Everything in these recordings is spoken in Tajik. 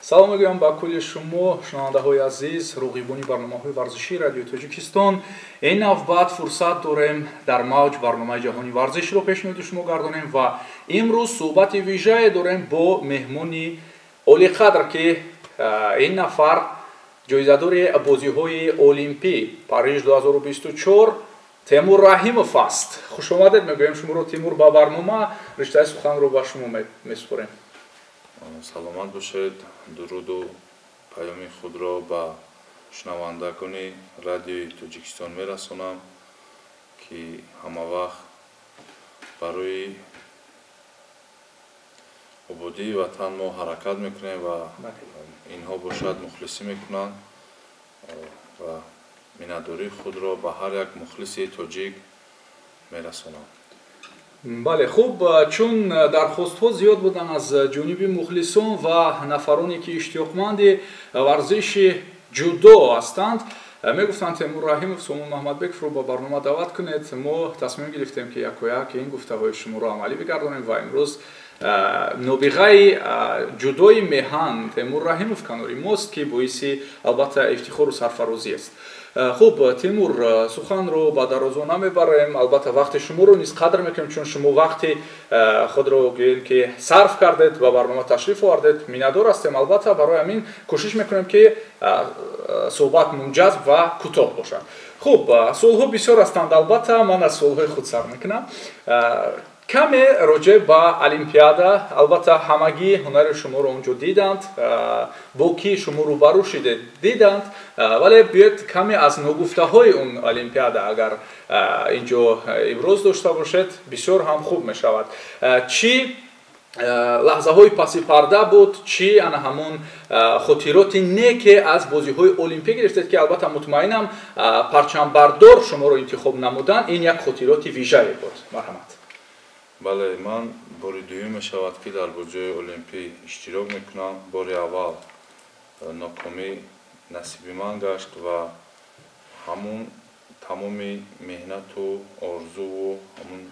Салом мегӯям ба кулли шумо, шунавандаҳои азиз, роғибони барномаҳои варзишии Радиои Тоҷикистон. Ин навбат фурсат дорем дар мавҷ барномаи ҷаҳони варзишро пешниҳоди шумо гардонем ва имрӯз суҳбати вижае дорем бо меҳмони олиқадр, ки ин нафар ҷоизадори бозиҳои Олимпӣ Париж 2024 Темур Раҳимов аст. Хушомадед мегӯем шуморо, Тимур, ба барнома. Риштаи суханро ба шумо месупорем. Саломат бошед. Дуруду паёми худро ба шунавандагони Радиои Тоҷикистон мерасонам, ки ҳамавақт барои ободии ватан мо ҳаракат мекунем ва инҳо бошад мухлисӣ мекунанд ва миннатдории худро ба ҳар як мухлиси тоҷик мерасонам. Бале, хуб, чун дархостҳо зиёд буданд аз ҷониби мухлисон ва нафароне, ки иштиёқманди варзиши ҷудо ҳастанд, мегуфтанд, Темур Раҳимов, Сомон Маҳмадбековро ба барнома даъват кунед. Мо тасмим гирифтем, ки якояк ин гуфтаҳои шуморо амалӣ бигардонем ва имрӯз нобиғаи ҷудои меҳан Темур Раҳимов канори мост, ки боиси албатта ифтихору сарфарозӣ аст. Хуб, Тимур, суханро ба дарозо намебарем, албатта вақти шуморо низ қадр мекунем, чун шумо вақти худро гӯем, ки сарф кардед, ба барнома ташриф овардед, миннатдор ҳастем. Албатта барои ҳамин кӯшиш мекунем, ки суҳбат мунҷазб ва кӯтоҳ бошад. Хуб, суолҳо бисёр ҳастанд, албатта ман аз суолҳои худ сар мекунам. Каме роҷеъ ба Олимпиада. Албатта ҳамагӣ ҳунари шуморо онҷо диданд, бо ки шумо рӯбарӯ шидед диданд, вале биёед каме аз ногуфтаҳои он Олимпиада агар инҷо иброз дошта бошед, бисёр ҳам хуб мешавад. Чӣ лаҳзаҳои паси парда буд, чӣ ана ҳамон хотироти неке аз бозиҳои олимпӣ гирифтед, ки албатта мутмаинам, парчамбардор шуморо интихоб намудан ин як хотироти вижае буд. Марҳамат. Бале, ман бори дуюм мешавад, ки дар бозиҳои олимпӣ иштирок мекунам. Бори аввал нокомӣ насиби ман гашт ва ҳамун тамоми меҳнату орзуву ҳамун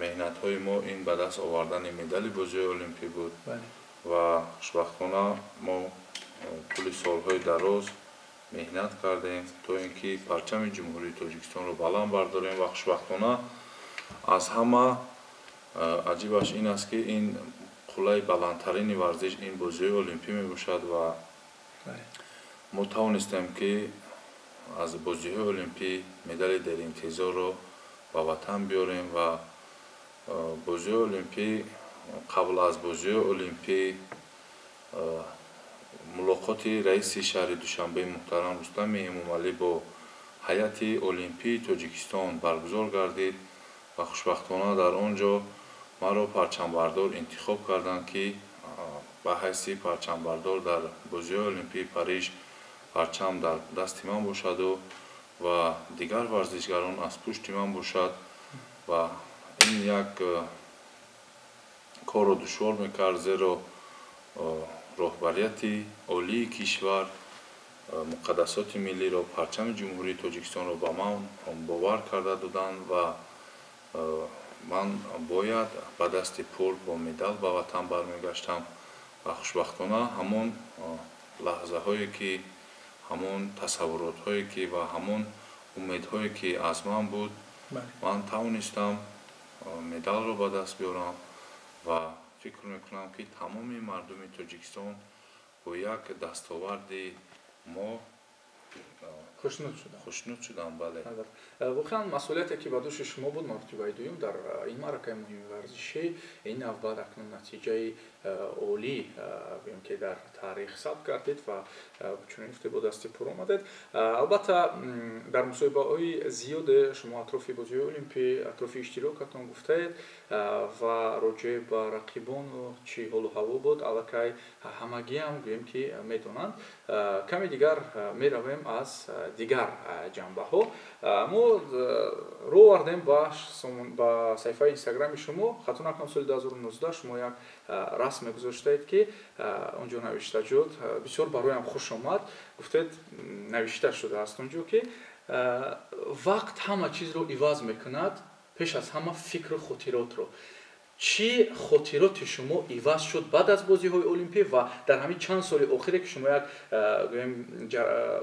меҳнатҳои мо ин ба даст овардани медали бозиҳои олимпӣ буд ва хушбахтона мо тӯли солҳои дароз меҳнат кардем, то ин ки парчами Ҷумҳурии Тоҷикистонро баланд бардорем. Ва хушбахтона аз ҳама аҷибаш ин аст, ки ин қуллаи баландтарини варзиш ин бозиҳои олимпӣ мебошад ва мо тавонистем, ки аз бозиҳои олимпӣ медали деринтизорро ба ватан биёрем. Ва бозиҳои олимпӣ, қабл аз бозиҳои олимпӣ мулоқоти раиси шаҳри Душанбе муҳтарам Рустами Эмомалӣ бо ҳайати олимпии Тоҷикистон баргузор гардид ва хушбахтона дар он ҷо маро парчамбардор интихоб карданд, ки ба ҳайси парчамбардор дар бозиҳои олимпии Париж парчам дар дасти ман бошаду ва дигар варзишгарон аз пушти ман бошад. Ва ин як корро душвор мекард, зеро роҳбарияти олии кишвар муқаддасоти миллиро, парчами Ҷумҳурии Тоҷикистонро ба ман бовар карда доданд ва ман бояд ба дасти пур бо медал ба ватан бармегаштам. Ва хушбахтона ҳамон лаҳзаҳое ки, ҳамон тасаввуротҳое ки ва ҳамон умедҳое ки аз ман буд, ман тавонистам медалро ба даст биёрам ва фикр мекунам, ки тамоми мардуми Тоҷикистон бо як дастоварди мо хушнуд шудам. Хушнуд шудам, бале. Воқеан масъулияте, ки ба дӯши шумо буд, маротибаи дуюм дар ин маъракаи муҳими варзишӣ, ин навбат акнун натиҷаи олӣ гӯем, ки дар таърих сабт кардед ва чунин гуфте, бо дасти пур омадед. Албатта дар мусоҳибаҳои зиёде шумо атрофи бозиҳои олимпӣ, атрофи иштирокатон гуфтаед ва роҷеъ ба рақибону чӣ ҳолу ҳаво буд, аллакай ҳамагиам гӯем, ки медонанд. Каме дигар меравем аз дигар ҷанбаҳо. Мо рӯ овардем ба саҳифаи Инстаграми шумо. Хато накунам, соли 2019 шумо як расме гузоштаед, ки он ҷо навишта шуд, бисёр бароям хуш омад. Гуфтед, навишта шудааст он ҷо, ки вақт ҳама чизро иваз мекунад, пеш аз ҳама фикру хотиротро. Чӣ хотироти шумо иваз шуд баъд аз бозиҳои олимпӣ ва дар ҳамин чанд соли охире, ки шумо як гӯем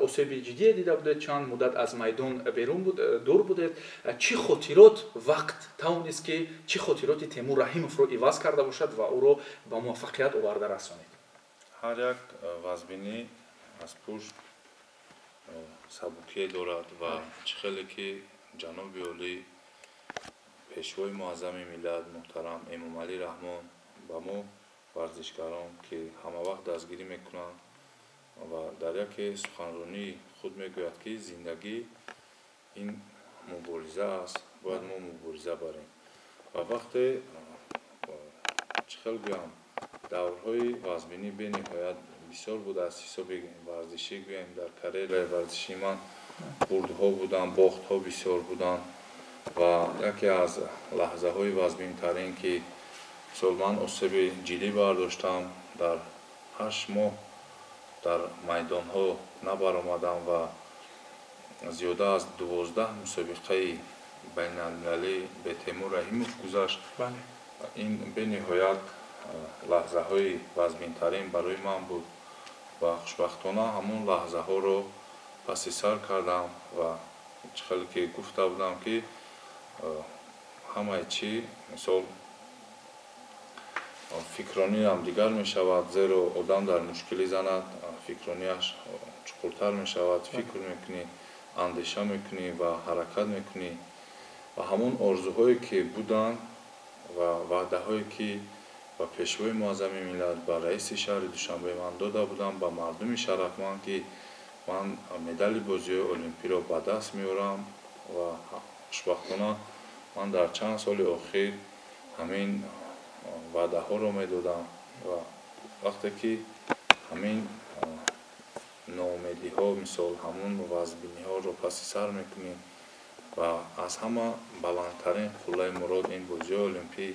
осеби ҷиддие дида будед, чанд муддат аз майдон берун дур будед, чӣ хотирот вақт тавонист, ки чӣ хотироти Темур Раҳимовро иваз карда бошад ва ӯро ба муваффақият оварда расонид? Ҳар як вазбинӣ аз пушт сабукие дорад ва чӣ хеле ки ҷаноби олӣ, пешвои муаззами миллат, муҳтарам Эмомалӣ Раҳмон ба мо варзишгарон, ки ҳамавақт дастгирӣ мекунанд, ва дар яке суханронии худ мегӯяд, ки зиндагӣ ин мубориза аст, бояд мо мубориза барем. Ва вақте, чӣ хел гӯям, даврҳои вазбинӣ бениҳоят бисёр буд аз ҳисоби варзишӣ гӯем, дар карьераи варзишии ман бурдҳо буданд, бохтҳо бисёр буданд. Ва яке аз лаҳзаҳои вазбинтарин, ки мисол ман осеби ҷиддӣ бардоштам, дар 8 моҳ дар майдонҳо набаромадам ва зиёда аз 12 мусобиқаи байналмилалӣ бе Темур Раҳимов гузашт. Ин бениҳоят лаҳзаҳои вазбинтарин барои ман буд ва хушбахтона ҳамон лаҳзаҳоро паси сар кардам. Ва чӣ хеле ки гуфта будам, ки ҳамаи чӣ, мисол, фикрониам дигар мешавад, зеро одам дар мушкилӣ занад, фикронияш чуқуртар мешавад, фикр мекунӣ, андеша мекунӣ ва ҳаракат мекунӣ. Ва ҳамон орзуҳое ки буданд ва ваъдаҳое ки ба пешвои муаззами миллат, ба раиси шаҳри Душанбе ман дода будам, ба мардуми шарафманд, ки ман медали бозиҳои олимпиро ба даст меорам, ва хушбахтона ман дар чанд соли охир ҳамин ваъдаҳоро медодам. Ва вақте ки ҳамин ноумедиҳо, мисол, ҳамун вазбиниҳоро паси сар мекунӣ ва аз ҳама баландтарин қуллаи мурод ин бозиҳои олимпӣ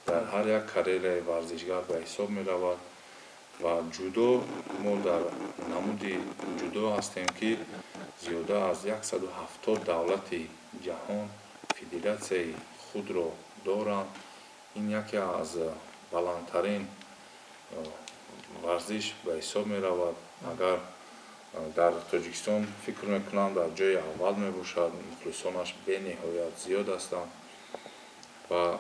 дар ҳар як карьераи варзишгар ба ҳисоб меравад. Ва ҷудо, мо дар намуди ҷудо ҳастем, ки зиёда аз 170 давлати ҷаҳон федератсияи худро доранд. Ин яке аз баландтарин варзиш ба ҳисоб меравад. Агар дар Тоҷикистон, фикр мекунам, дар ҷои аввал мебошад, мухлисонаш бениҳоят зиёд ҳастанд. Ва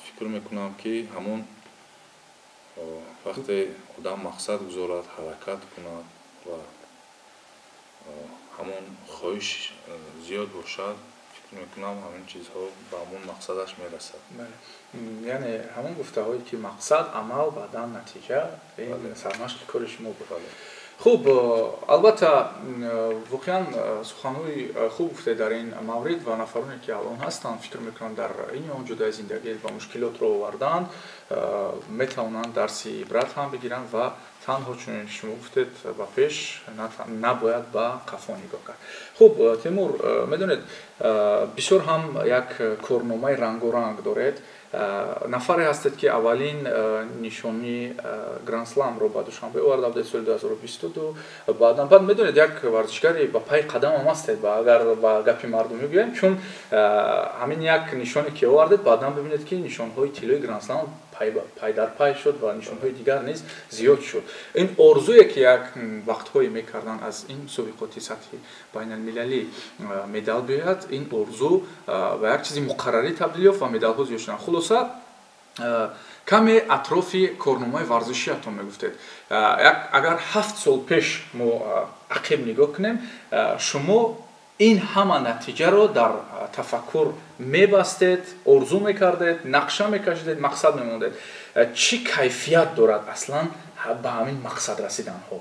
фикр мекунам, ки ҳамон вақте одам мақсад гузорад, ҳаракат кунад ва ҳамон хоҳиш зиёд бошад, фикр мекунам, ҳамин чизҳо ба ҳамон мақсадаш мерасад. Яъне ҳамон гуфтаҳое, ки мақсад, амал, баъдан натиҷа, ин сармашқи кори шумо буд. Хуб, албатта, воқеан суханҳои хуб гуфтед дар ин маврид. Ва нафароне, ки алон ҳастанд, фикр мекунам, дар ин ё он ҷодаи зиндагӣ ба мушкилот ро овардаанд, метавонанд дарси ибрат ҳам бигиранд ва танҳо, чунин шумо гуфтед, ба пеш, набояд ба қафо нигоҳ кард. Хуб, Темур, медонед, бисёр ҳам як корномаи рангоранг доред. Нафаре ҳастед, ки аввалин нишони грандсламро ба Душанбе оварда будед соли 2022. Баъдан, баъд, медонед, як варзишгари ба пай қадамам ҳастед, агар ба гапи мардумӣ гӯем, чун ҳамин як нишоне ки овардед, баъдан бибинед, ки нишонҳои тиллои грандслам пай дар пай шуд ва нишонҳои дигар низ зиёд шуд. Ин орзуе, ки як вақтҳое мекарданд, аз ин мусобиқоти сатҳи байналмилалӣ медал биёяд, ин орзу ба як чизи муқаррарӣ табдил ёфт ва медалҳо зиёд шуданд. Хулоса, каме атрофи корномаи варзишиятон мегуфтед. Агар 7 сол пеш мо ақиб нигоҳ кунем, шумо ин ҳама натиҷаро дар тафаккур мебастед, орзу мекардед, нақша мекашидед, мақсад мемондед? Чӣ кайфият дорад аслан ба ҳамин мақсад расиданҳо?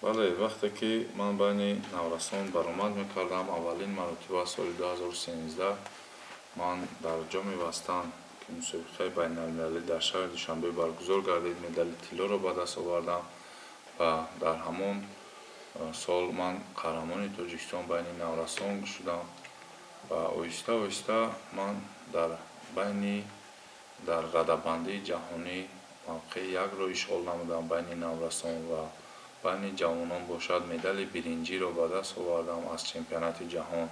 Бале, вақте ки ман байни наврасон баромад мекардам, аввалин маротиба соли 2013 ман дар Ҷоми Вастан, ки мусобиқаи байналмилалӣ дар шаҳри Душанбе баргузор гардид, медали тиллоро ба даст овардам. Ва дар ҳамон сол ман қаҳрамони Тоҷикистон байни наврасон шудам. Ва оҳиста оҳиста ман дар байни дар радабандии ҷаҳонӣ мавқеи якро ишғол намудам байни наврасон ва байни ҷавонон бошад, медали биринҷиро ба даст овардам аз чемпионати ҷаҳон.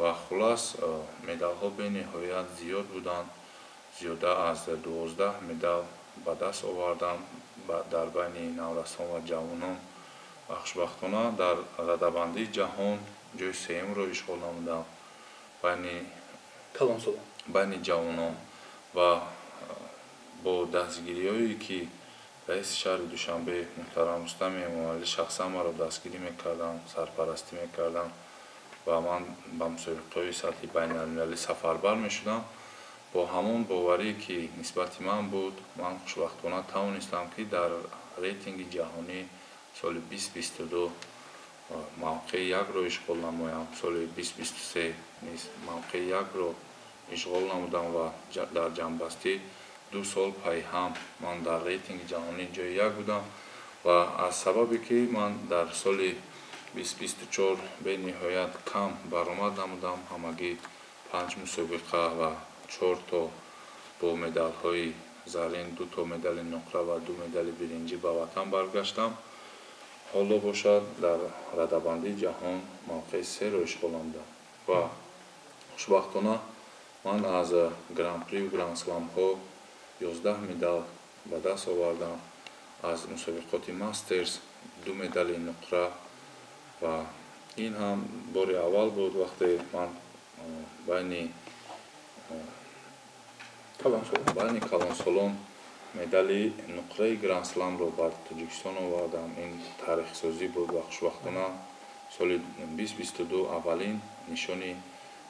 Ва хулас, медалҳо бениҳоят зиёд буданд. Зиёда аз 12 медал ба даст овардам дар байни наврасон ва ҷавонон ва хушбахтона дар радабандии ҷаҳон ҷои сеюмро ишғол намудам байни ҷавонон. Ва бо дастгириҳое ки раиси шаҳри Душанбе муҳтарам Рустами Эмомалӣ шахсан маро дастгирӣ мекарданд, сарпарастӣ мекарданд ва ман ба мусобиқаҳои сатҳи байналмилалӣ сафарбар мешудам. Бо ҳамон боварие ки нисбати ман буд, ман хушбахтона тавонистам, ки дар рейтинги ҷаҳонӣ соли 2022 мавқеи якро ишғол намоям. Соли 2023 низ мавқеи якро ишғол намудам ва дар ҷамъбастӣ 2 сол пайҳам ман дар рейтинги ҷаҳонӣ ҷои як будам. Ва аз сабабе ки ман дар соли 2024 бениҳоят кам баромад намудам, ҳамагӣ 5 мусобиқа ва 4 то бо медалҳои зарин, 2 то медали нуқра ва 2 медали биринҷӣ ба ватан баргаштам. Ҳоло бошад, дар радабандии ҷаҳон мавқеи серо ишғол намудам ва хушбахтона ман аз гран-приву гранд-сламҳо 11 медал ба даст овардам, аз мусобиқоти мастерс 2 медали нуқра. Ва ин ҳам бори аввал буд, вақте ман байни калонсолон медали нуқраи гранд-сламро ба Тоҷикистон овардам. Ин таърихсозӣ буд ва хушбахтона соли 2022 аввалин нишони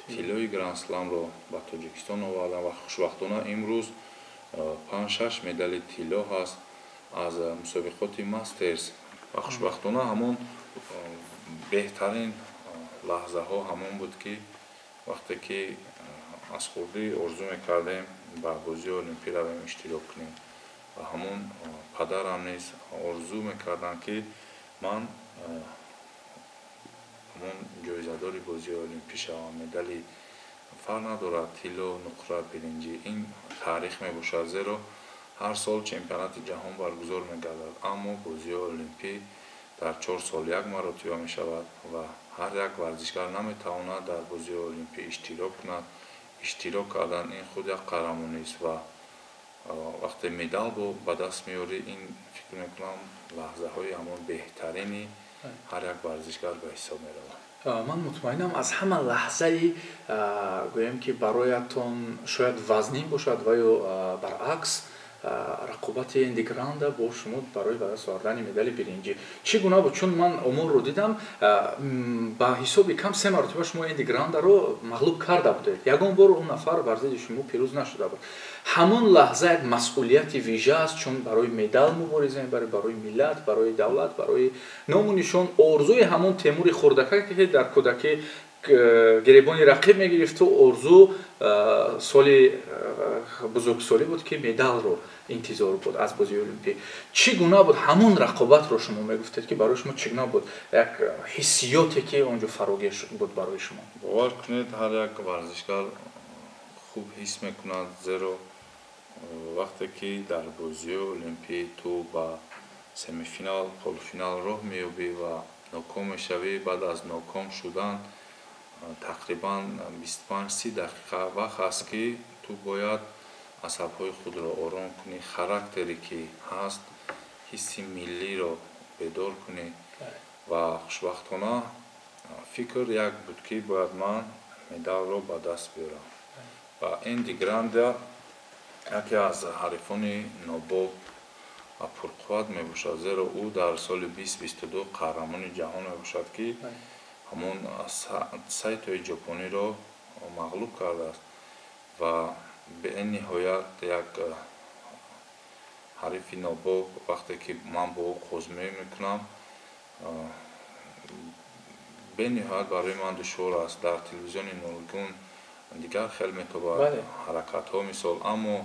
тиллои гранд-сламро ба Тоҷикистон овардам ва хушбахтона имрӯз 5-6 медали тилло ҳаст аз мусобиқоти мастерс. Ва хушбахтона ҳамон беҳтарин лаҳзаҳо ҳамон буд, ки вақте ки аз хурдӣ орзу мекардем ба бозии олимпӣ равем, иштирок кунем. Ва ҳамон падарам низ орзу мекарданд, ки ман ҳамон ҷоизадори бозии олимпӣ шавам. Медали фарқ надорад, тилло, нуқра, биринҷӣ, ин таърих мебошад, зеро ҳар сол чемпионати ҷаҳон баргузор мегардад, аммо бозии олимпӣ дар 4 сол як маротиба мешавад ва ҳар як варзишгар наметавонад дар бозии олимпӣ иштирок кунад. Иштирок кардан ин худ як қаҳрамонист ва вақте медал ба даст меорӣ, ин фикр мекунам лаҳзаҳои ҳамон беҳтарини ҳар як варзишгар ба ҳисоб меравад. Ман мутмаинам, аз ҳама лаҳзаи гӯем ки бароятон шояд вазнин бошад ва ё баръакс рақобати Энди Гранда бо шумо барои ба даст овардани медали биринҷӣ чӣ гуна буд? Чун ман оморро дидам, ба ҳисоби кам 3 маротиба шумо Энди Грандаро мағлуб карда будед, ягон бор он нафар бар зидди шумо пирӯз нашуда буд. Ҳамон лаҳза як масъулияти вижа аст, чун барои медал мубориза мебаред, барои миллат, барои давлат, барои ному нишон. Орзуи ҳамон Темури хурдака, ки дар кӯдакӣ гиребони рақиб мегирифту орзу соли бузургсолӣ буд, ки медалро интизор буд аз бозии олимпӣ. Чӣ гуна буд ҳамон рақобатро шумо мегуфтед, ки барои шумо чӣ гуна буд, як ҳиссиёте ки он ҷо фарогир буд барои шумо? Бовар кунед, ҳар як варзишгар хуб ҳис мекунад, зеро вақте ки дар бозии олимпӣ ту ба семифинал, полуфинал роҳ меёбӣ ва ноком мешавӣ, баъд аз ноком шудан тақрибан 25-30 дақиқа вақт аст, ки ту бояд асабҳои худро ором кунӣ, характере ки ҳаст, ҳисси миллиро бедор кунӣ. Ва хушбахтона фикр як буд, ки бояд ман медалро ба даст биёрам. Ва Энди Гранда яке аз ҳарифони нобоб ва пурқувват мебошад, зеро ӯ дар соли 2022 қаҳрамони ҷаҳон мебошад, ки ҳамон сайтои ҷопониро мағлуб кардааст ва бениҳоят як ҳарифи нобоб. Вақте ки ман бо ӯ қозмоӣ мекунам, бениҳоят барои ман душвор аст. Дар телевизиони нургун дигар хел метобад ҳаракатҳо мисол, аммо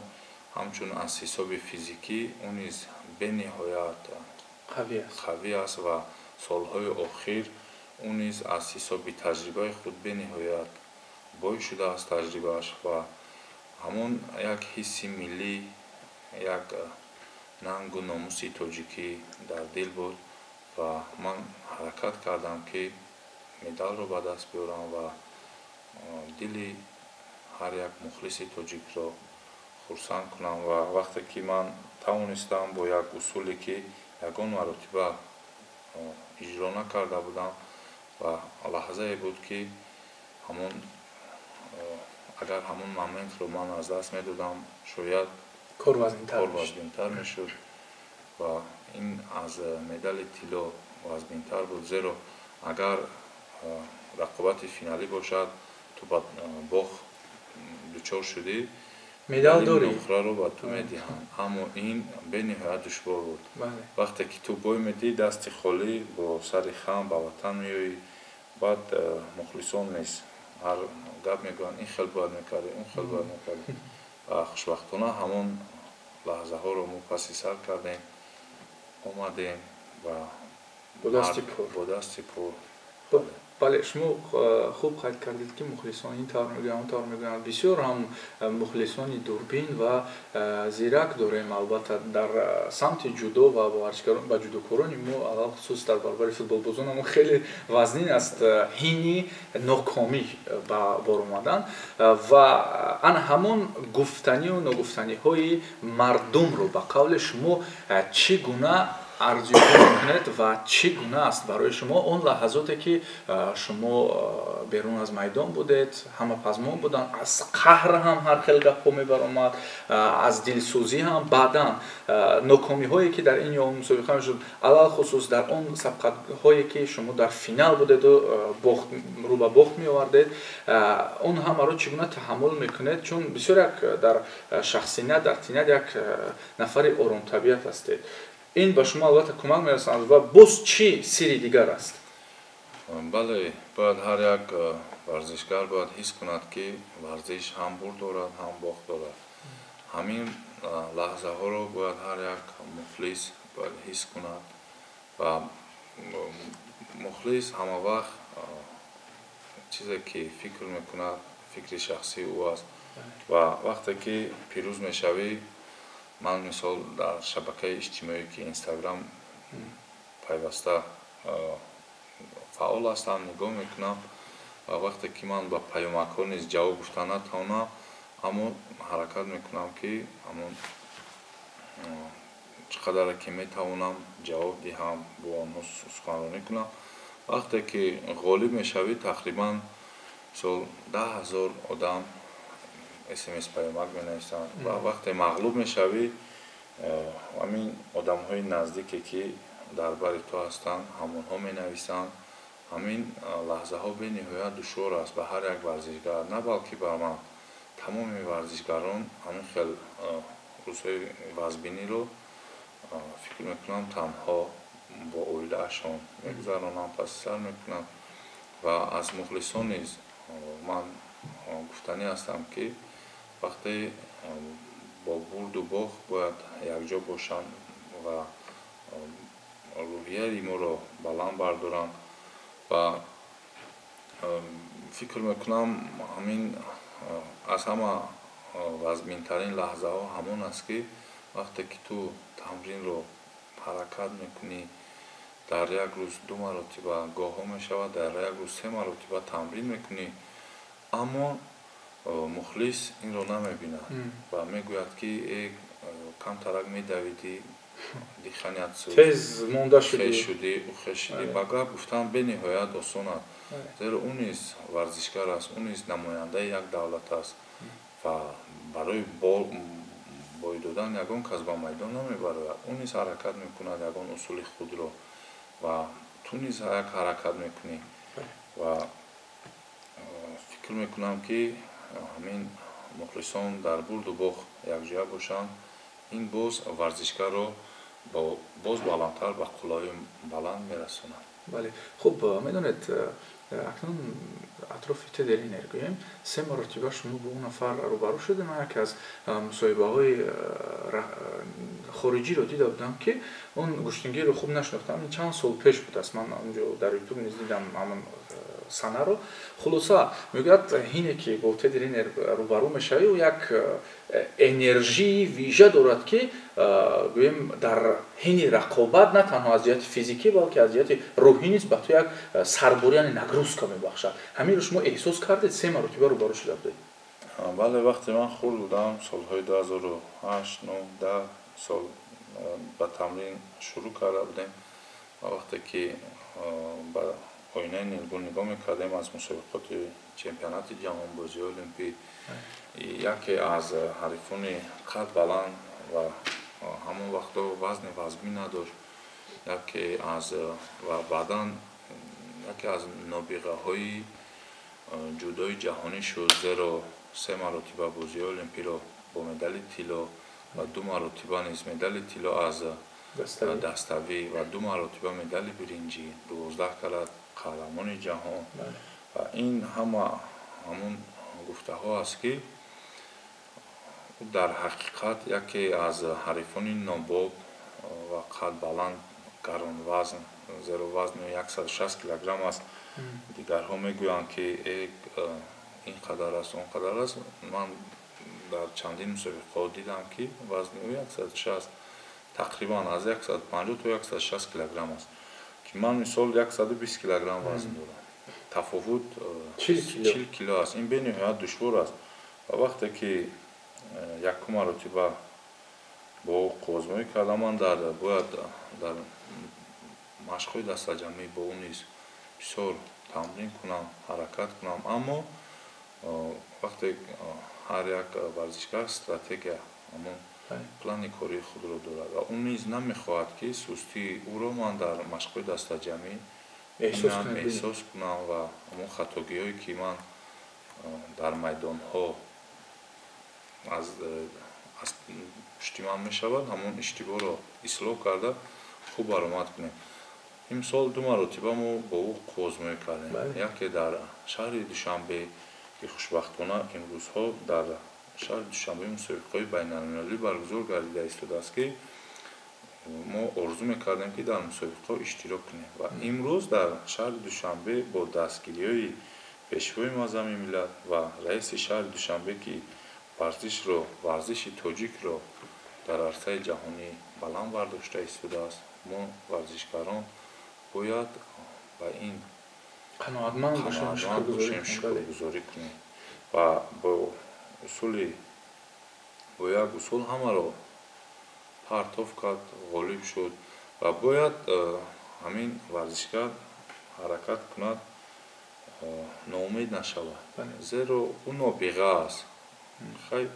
ҳамчун аз ҳисоби физикӣ ӯ низ бениҳоят қавӣ аст ва солҳои охир ӯ низ аз ҳисоби таҷрибаи худ бениҳоят бой шудааст таҷрибааш. Ва ҳамон як ҳисси миллӣ, як нангу номуси тоҷикӣ дар дил буд ва ман ҳаракат кардам, ки медалро ба даст биёрам ва Дили ҳар як мухлиси тоҷикро хурсанд кунам. Ва вақте ки ман тавонистам бо як усуле, ки ягон маротиба иҷро накарда будам, ва лаҳзае буд, ки ҳамон агар ҳамон моментро ман аз даст медодам, шояд кор вазбинтар мешуд ва ин аз медали тилло вазбинтар буд, зеро агар рақобати финалӣ бошад, ту ба бохт дучор шудӣ, медал дорӣ, нуқраро ба ту медиҳанд. Аммо ин бениҳоят душвор буд. Вақте ки ту бой медиҳӣ, дасти холӣ, бо сари хам ба ватан меоӣ. Баъд мухлисон низ ҳар гап мегӯянд: ин хел бояд мекардӣ, он хел бояд мекардӣ. Ва хушбахтона ҳамон лаҳзаҳоро мо паси сар кардем, омадем ва бо дасти пур. Бо дасти пур. Бале, шумо хуб қайд кардед, ки мухлисон ин тавр мегӯянд, он тавр мегӯянд. Бисёр ҳам мухлисони дурбин ва зирак дорем, албатта, дар самти ҷудо ва ба ҷудокорони мо, алалхусус дар баробари футболбозон мо хеле вазнин аст ҳини нокомӣ ба бор омадан. Ва ана ҳамон гуфтанию ногуфтаниҳои мардумро, ба қавли шумо, чӣ гуна арзёбӣ мекунед ва чӣ гуна аст барои шумо он лаҳзоте, ки шумо берун аз майдон будед, ҳама пазмон буданд, аз қаҳр ҳам ҳар хел гапҳо мебаромад, аз дилсӯзӣ ҳам, баъдан нокомиҳое, ки дар ин ё он мусобиқа мешуд, алалхусус дар он сабқатҳое, ки шумо дар финал будеду рӯ ба бохт меовардед, он ҳамаро чӣ гуна таҳаммул мекунед? Чун бисёр як дар шахсият, дар тинат як нафари оромтабиат ҳастед. Ин ба шумо албатта кӯмак мерасонад. Ва боз чӣ сирри дигар аст? Бале, бояд ҳар як варзишгар бояд ҳис кунад, ки варзиш ҳам бурд дорад, ҳам бохт дорад. Ҳамин лаҳзаҳоро бояд ҳар як мухлис бояд ҳис кунад. Ва мухлис ҳама вақт чизе ки фикр мекунад, фикри шахсии ӯ аст. Ва вақте ки пирӯз мешавӣ, ман мисол дар шабакаи иҷтимоӣ, ки Инстаграм, пайваста фаъол ҳастам, нигоҳ мекунам. Ва вақте ки ман ба паёмакҳо низ ҷавоб гуфта натавонам, аммо ҳаракат мекунам, ки ҳамон чӣ қадаре ки метавонам, ҷавоб диҳам, бо онҳо суханронӣ кунам. Вақте ки ғолиб мешавӣ, тақрибан мисол 10 000 одам СМС, паёмак менависанд. Ва вақте мағлуб мешавӣ, ҳамин одамҳои наздике, ки дар бари ту ҳастанд, ҳамонҳо менависанд. Ҳамин лаҳзаҳо бениҳоят душвор аст ба ҳар як варзишгар, на балки ба ман, тамоми варзишгарон ҳамин хел рӯзҳои вазбиниро, фикр мекунам, танҳо бо оилаашон мегузаронанд, паси сар мекунанд. Ва аз мухлисон низ ман гуфтанӣ ҳастам, ки вақте бо бурду бохт бояд якҷо бошанд ва рӯҳияи моро баланд бардоранд. Ва фикр мекунам, ҳамин аз ҳама вазминтарин лаҳзаҳо ҳамон аст, ки вақте ки ту тамринро ҳаракат мекунӣ, дар як рӯз ду маротиба, гоҳҳо мешавад, дар як рӯз се маротиба тамрин мекунӣ, аммо мухлис инро намебинад ва мегӯяд, ки э, камтарак медавидӣ, диханият тез монда шудӣ, шудӣ, ухе шудӣ. Ба гап гуфтан бениҳоят осон аст, зеро ӯ низ варзишгар аст, ӯ низ намояндаи як давлат аст ва барои бой додан ягон кас ба майдон намебарояд. Ӯ низ ҳаракат мекунад ягон усули худро ва ту низ як ҳаракат мекунӣ. Ва фикр мекунам, ки ҳамин мухлисон дар бурду бохт якҷоя бошанд, ин боз варзишгарро боз баландтар, ба қуллаҳои баланд мерасонад. Бале, хуб, медонед, акнун атрофи Тедди Ринер гӯем. Се маротиба шумо бо он нафар рӯбарӯ шудем. Ман яке аз мусоҳибаҳои хориҷиро дида будам, ки он гӯштингирро хуб нашинохтам, чанд сол пеш будааст. Ман онҷо дар Ютуб низ дидам ҳамон. Санаро. Хулоса, мегӯяд, ҳине ки бо Теди Ринер рӯбарӯ мешавӣ, ӯ як энержии вижа дорад, ки гӯем, дар ҳини рақобат на танҳо аз ҷиҳати физикӣ, балки аз ҷиҳати рӯҳӣ низ ба ту як сарборӣ, яъне нагрузка мебахшад. Ҳаминро шумо эҳсос кардед? Се маротиба рӯбарӯ шуда будед. Бале, вақте ман хурд будам, солҳои 2008, 9, 10 сол ба тамрин шурӯъ карда будем ва вақте ки ба оинаи нилгун нигоҳ мекардем, аз мусобиқоти чемпионати ҷаҳон, бозиҳои олимпӣ, яке аз ҳарифони қад баланд ва ҳамон вақтҳо вазни вазмин надошт, яке аз ва баъдан яке аз нобиғаҳои ҷудои ҷаҳонӣ шуд, зеро се маротиба бозиҳои олимпиро бо медали тилло ва ду маротиба низ медали тилло аз даставӣ ва ду маротиба медали биринҷӣ, 12 карат қаҳрамони ҷаҳон. Ва ин ҳама ҳамун гуфтаҳо аст, ки дар ҳақиқат яке аз ҳарифони нобоб ва қадбаланд, гаронвазн, зеро вазни 160 килограмм аст. Дигарҳо мегӯянд, ки ин қадар аст, он қадар аст. Ман дар чандин мусобиқаҳо дидам, ки вазни ӯ 160, тақрибан аз 150 то 160 килограмм аст, ки ман мисол 120 килограмм вазн дорам. Тафовут 40 кило аст. Ин бениҳоят душвор аст. Ва вақте ки якум маротиба бо ӯ қувваозмоӣ кардам, ман дар бояд дар машқҳои дастаҷамъӣ бо ӯ низ бисёр тамрин кунам, ҳаракат кунам, аммо вақте ҳар як варзишгар стратегия, ҳамон плани кории худро дорад ва ӯ низ намехоҳад, ки сустии ӯро ман дар машқҳои дастаҷамъӣ эҳсос кунам ва ҳамон хатогиҳое, ки ман дар майдонҳо аз пушти ман мешавад, ҳамон иштибоҳро ислоҳ карда, хуб баромад кунем. Имсол ду маротиба мо бо ӯ қувваозмоӣ кардем. Яке дар шаҳри Душанбе, ки хушбахтона имрӯзҳо дар шаҳри Душанбе мусобиқаҳои байналмилалӣ баргузор гардида истодааст, ки мо орзу мекардем, ки дар мусобиқаҳо иштирок кунем. Ва имрӯз дар шаҳри Душанбе бо дастгириҳои Пешвои муаззами миллат ва раиси шаҳри Душанбе, ки варзишро, варзиши тоҷикро дар арсаи ҷаҳонӣ баланд бардошта истодааст, мо варзишгарон бояд ба ин қаноатманд бошем, шукргузорӣ кунем ва бо як усул ҳамаро партоф кард, ғолиб шуд. Ва бояд ҳамин варзишгар ҳаракат кунад, ноумед нашавад, зеро ӯ нобиға аст. Хай,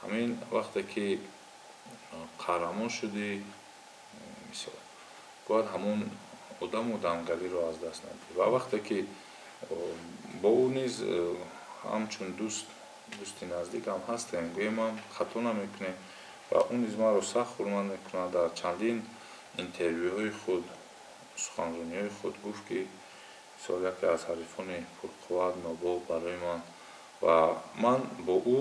ҳамин вақте ки қаҳрамон шудӣ, мисол, бояд ҳамон одаму одамгариро аз даст надиҳӣ. Ва вақте ки бо ӯ низ ҳамчун дӯст, дӯсти наздикам ҳастем, гӯем, ҳам хато намекунем ва ӯ низ маро сахт ҳурмат мекунад. Дар чандин интервюҳои худ, суханрониҳои худ гуфт, ки мисол яке аз ҳарифони пурқувват, нобоб барои ман ва ман бо ӯ,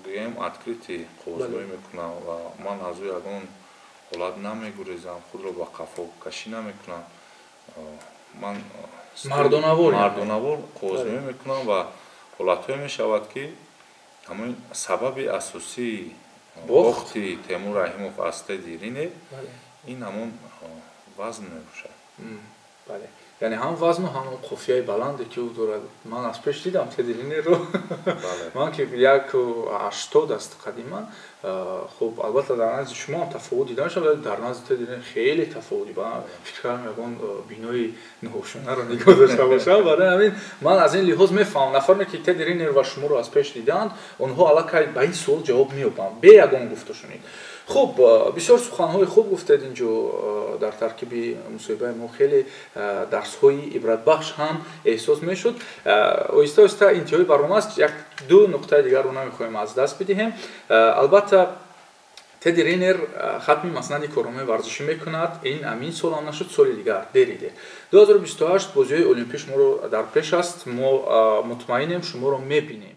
гӯем, открытый қувваозмоӣ мекунам ва ман аз ӯ ягон ҳолат намегурезам, худро ба қафокашӣ намекунам. Ман мардонавор мардонавор қувваозмоӣ мекунам ва ҳолатҳое мешавад, ки ҳамин сабаби асосии бохти Темур Раҳимов аз Теди Ринер ин ҳамон вазн мебошад. Бале, яъне ҳам вазну, ҳам қофияи баланде, ки ӯ дорад. Ман аз пеш дидам Теди Ринерро, ман ки 1,80 аст қадиман. Хуб, албатта, дар назди шумо ҳам тафовут дида мешавад, вале дар назди Теди Ринер хеле тафовути ба фикр кардам, ягон бинои нӯҳошонаро нигоҳ дошта бошам. Барои ҳамин ман аз ин лиҳоз мефаҳмам, нафароне ки Теди Ринер ва шуморо аз пеш дидаанд, онҳо аллакай ба ин суол ҷавоб меёбанд бе ягон гуфтушунид. Хуб, бисёр суханҳои хуб гуфтед. Инҷо дар таркиби мусоҳибаи мо хеле дарсҳои ибратбахш ҳам эҳсос мешуд. Оҳиста оҳиста интиҳои барнома аст, як ду нуқтаи дигарро намехоҳем аз даст бидиҳем. Албатта, Теди Ринер хатми маснади корномаи варзишӣ мекунад. Ин амин сол ҳам нашуд, соли дигар, дери дер, 2028 бозиҳои олимпӣ шуморо дар пеш аст. Мо мутмаинем, шуморо мебинем.